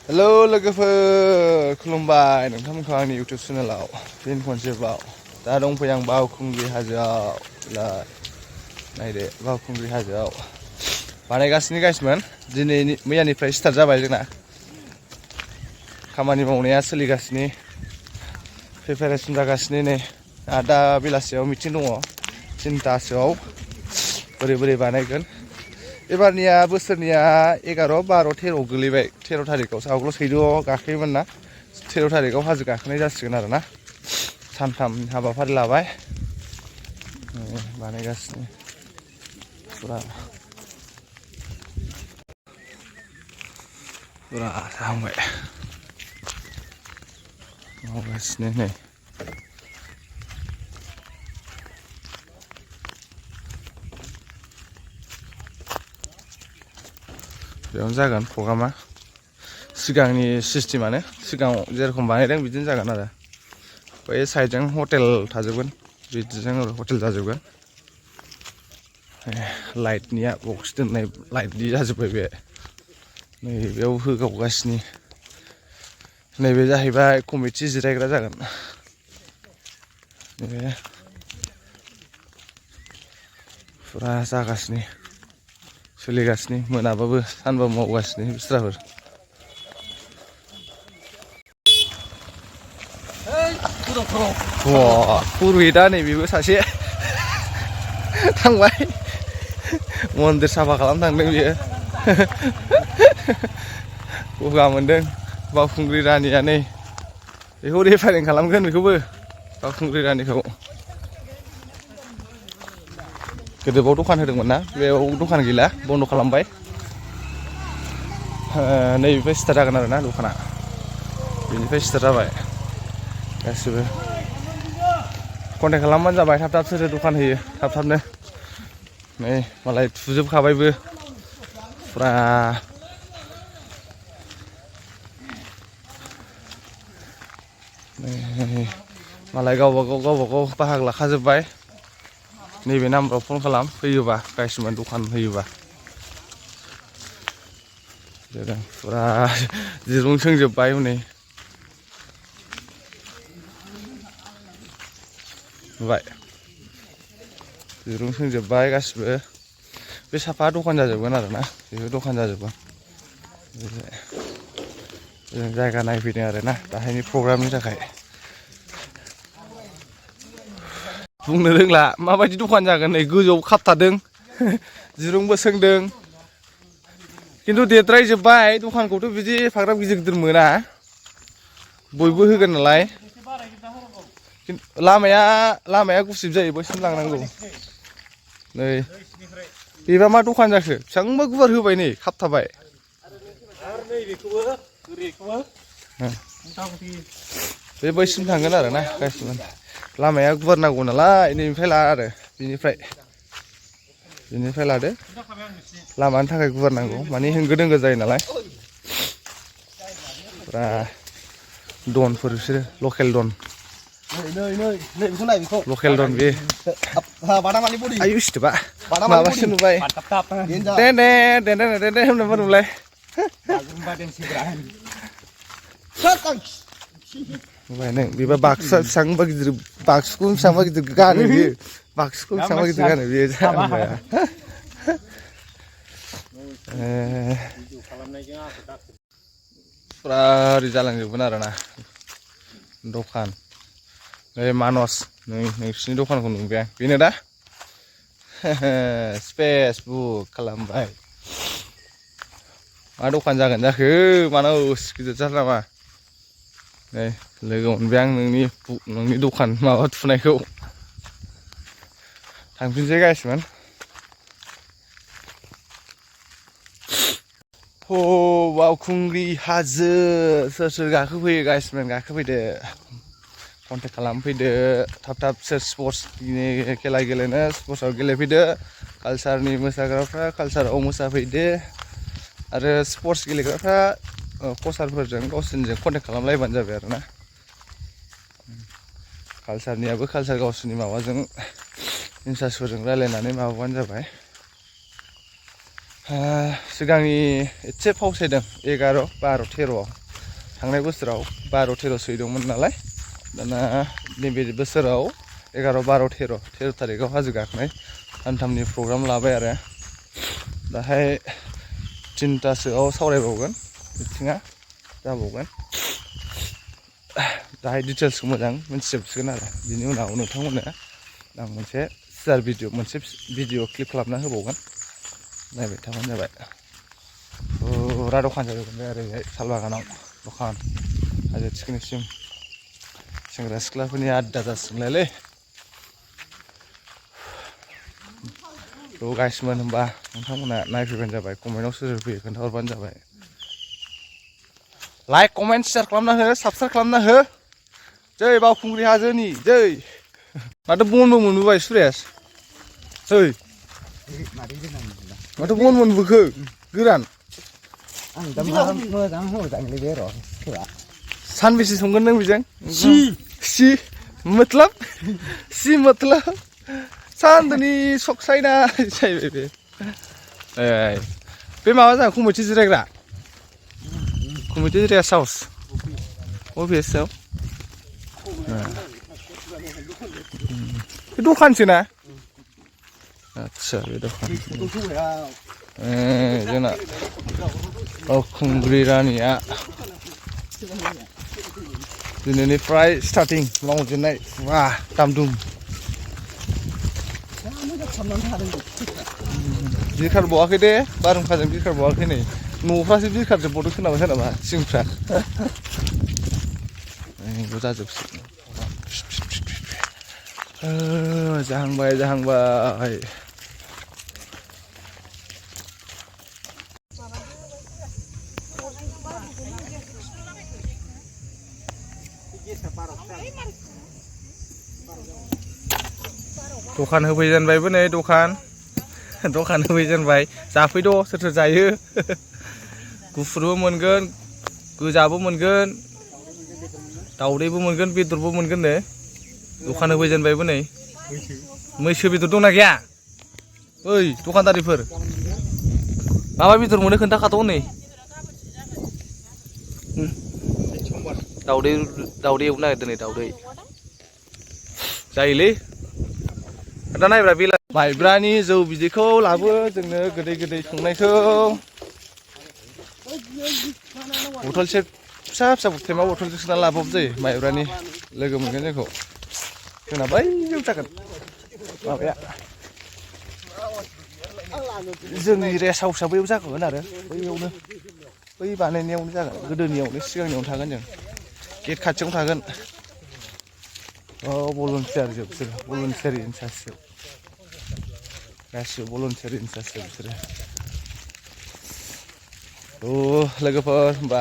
hello लोगोफोर खुलुमबाय नोंथांमोनखौ आंनि इउटुब चेनेलाव फिन खनसेबाव दा दंफैयो आं बावखुंग्रि हाजोआव नायदो बावखुंग्रि हाजोआव बानायगासिनो गाइसमोन दिनै मैयानिफ्राय स्टार्ट जाबाय जोंना खामानि मावनाया सोलिगासिनो प्रिपेरेसन जागासिनो नै दा बेलासियाव मिटिं दङ 3टासोआव बोरै बानायगोन एबारनिया बोसोरनिया 11, 12, 13 गोलैबाय 13 थारिखआवसो आवगोलाव 14 गाखोयोमोन ना 13 थारिखआव हाजो गाखोनाय जासिगोन आरोना सानथाम हाबाफारि लाबाय बानायगासिनो फुरा जाहांबाय मावगासिनो नै बेयावनो जागोन प्रग्रामा सिगांनि सिस्टेमानो सिगाङाव जेरखम बानायदों बिदिनो जागोन आरो बै साइडजों हटेल थाजोबगोन बिदिजों हटेल जाजोबगोन लाइटनिया बक्स दोननाय लाइटनि जाजोब्बाय बे नैबेयाव होगावगासिनो नैबे जाहैबाय कमिटि जिरायग्रा जागोन नैबे फुरा जागासिनो सोलिगासिनो मोनाबाबो सानबाबो मावगासिनो बिस्राफोर पुरहिता नैबेबो सासे थांबाय मन्दिर साफा खालामनो थांदों बियो गगा मोनदों बावखुंग्रि रानिया नै बेखौ रिफाइरिं खालामगोन बेखौबो बावखुंग्रि रानिखौ गोदोबाव दखान होदोंमोन ना बेयाव दखान गैला बन्द खालामबाय नैबेनिफ्राय स्टार्ट जागोन आरोना दखाना बेनिफ्राय स्टार्ट जाबाय गासिबो कन्टेक्ट खालामबानो जाबाय थाब सोर दखान होयो थाबनो नै मालाय थुजोबखाबायबो फुरा मालाय गावबागाव बाहागो लाखाजोब्बाय नैबे नाम्बाराव फन खालाम होयोबा गाइसमोन दखान होयोबा फुरा दिरुं सोंजोब्बाय हनै नुबाय दिरुं सोंजोब्बाय गासिबो बे साफा दखान जाजोबगोन आरोना बेबो दखान जाजोबगोन जों जायगा नायफैदों आरोना दाहायनि प्रग्रामनि थाखाय बुंनो रोंला माबायदि दखान जागोन नै गोजौआव खाबथादों दिरुंबो सोंदों खिन्थु देरद्रायजोब्बाय दखानखौथ' बिदि एफाग्राब गिदिर मोना बयबो होगोन नालाय लामाया गुसेब जायो बैसिम लांनांगौ नै बेबा मा दखान जाखो बेसेबांबा गुवार होबाय नै खाबथाबाय बे बैसिम थांगोन आरोना गासिबो लामाया गुवार नांगौ नालाय नैनिफ्राय ला आरो बिनिफ्राय लादो लामानि थाखाय गुवार नांगौ माने होंगो दोंगो जायो नालाय फुरा दनफोर बिसोरो लकेल दन लकेल दन बे आयु सिथोबा माबासो नुबाय दे होनोबा नुलाय नुबाय नों बेबा बाक्सा बेसेबांबा गिदिर बाक्सुखौ बेसेबांबा गिदिर गानो बियो बाक्सुखौ बेसेबांबा गिदिर गानो बियो जाम्बाया फुरा ओरै जालांजोबगोन आरोना दखान नै मानस नोंसिनि दखानखौ नुबाय आं बेनो दा स्पेस बुक खालामबाय मा दखान जागोन जाखो मानस गिदिरथार नामा नै लोगो मोनबाय आं नोंनि दखान माबा थुनायखौ थांफिनसै गाइसमोन बावखुंग्रि हाजो सोर गाखोफैयो गाइसमोन गाखोफैदो कन्टेक्ट खालामफैदो थाब सोर स्पर्ट्सनि खेला गेलेनो स्पर्ट्सआव गेलेफैदो कालसारनि मोसाग्राफ्रा कालसाराव मोसाफैदो आरो स्पर्ट्स गेलेग्राफ्रा कचारफोरजों गावसोरनिजों कन्टेक्ट खालामलायबानो जाबाय आरोना कालसारनियाबो कालसार गावसोरनि माबाजों इनसार्जफोरजों रायलायनानै माबाबानो जाबाय सिगांनि एसे फावसायदों 11, 12, 13 थांनाय बोसोराव 12, 13 सैदोंमोन नालाय दाना नैबे बोसोराव 11, 12, 13 थारिखआव हाजो गाखोनाय सानथामनि प्रग्राम लाबाय आरो दाहाय 3थासोआव सावरायबावगोन मिथिङा जाबावगोन दाहाय डिटेल्सखौ मोजां मिथिजोबसिगोन आरो बिनि उनाव नोंथांमोननो आं मोनसे भिडिअ क्लिप खालामना होबावगोन नायबाय थाबानो जाबाय फुरा दखान जाजोबबाय ओरैहाय सालबागानाव दखान हाजो थिखिनिसिम सेंग्रा सिख्लाफोरनि आड्डा जासिगोनलायलै गाइसमोन होनबा नोंथांमोना नायफैबानो जाबाय कमेन्टआव सोर फैयो खोन्थाहरबानो जाबाय लाइक कमेन्ट शेयार खालामना हो साबस्क्राइब खालामना हो जै बावखुंग्रि हाजोनि जै माथो बनबो मोनबोबाय सुरेश जै माथो बन मोनबोखो गोरान सानबेसे संगोन नों बेजों सि मतलब सान्दुनि सकसायना जाहैबाय बे माबा जागोन कमिटि जिरायग्रा कमिटि जिराया साउस अफिसाव बे दखानसो ना आदसा बे दखान जोंना बावखुंग्रि रानिया दिनैनिफ्राय स्टार्टिं मावजेननाय वा दामदुम बिरखारबावाखै दे बारहुंखाजों बिरखारबावाखै नै न'फ्रासो बिरखारजोबबावदों खोनाबाय सोरनाबा सिंफ्रा जाजोबसिगोन जाहांबाय दखान होफैजेनबायबो नै दखान होफैजेनबाय जाफैद' सोर जायो गुफुरबो मोनगोन गोजाबो मोनगोन दाउदैबो मोनगोन बेदरबो मोनगोन नो दखान होफैजेनबायबो नै मैसो बेदर दंना गैया ओइ दखानदारिफोर माबा बेदर मोनो खोन्थाखाथ' नै दाउदै एवनो नागिरदों नै दाउदै जायोलै दा नायब्रा बेला माइब्रानि जौ बिदैखौ लाबो जोंनो गोदै संनायखौ बथलसे फिसा थेमा बथलजों सोना लाबाबो जायो माइब्रानि लोगो मोनगोन जोंखौ जोंना बैयाव जागोन माबाया जोंनि रेस्ट हाउसआ बैयाव जागोन आरो बैयावनो बै बानायनायावनो जागोन गोदोनियावनो सिगांनियावनो थागोन जों गेट खाथियावनो थागोन भलुन्टियार जोब बिसोर भलुन्टियार इनसार्ज गासिबो भलुन्टियार इनसार्ज बिसोरो लोगोफोर होमबा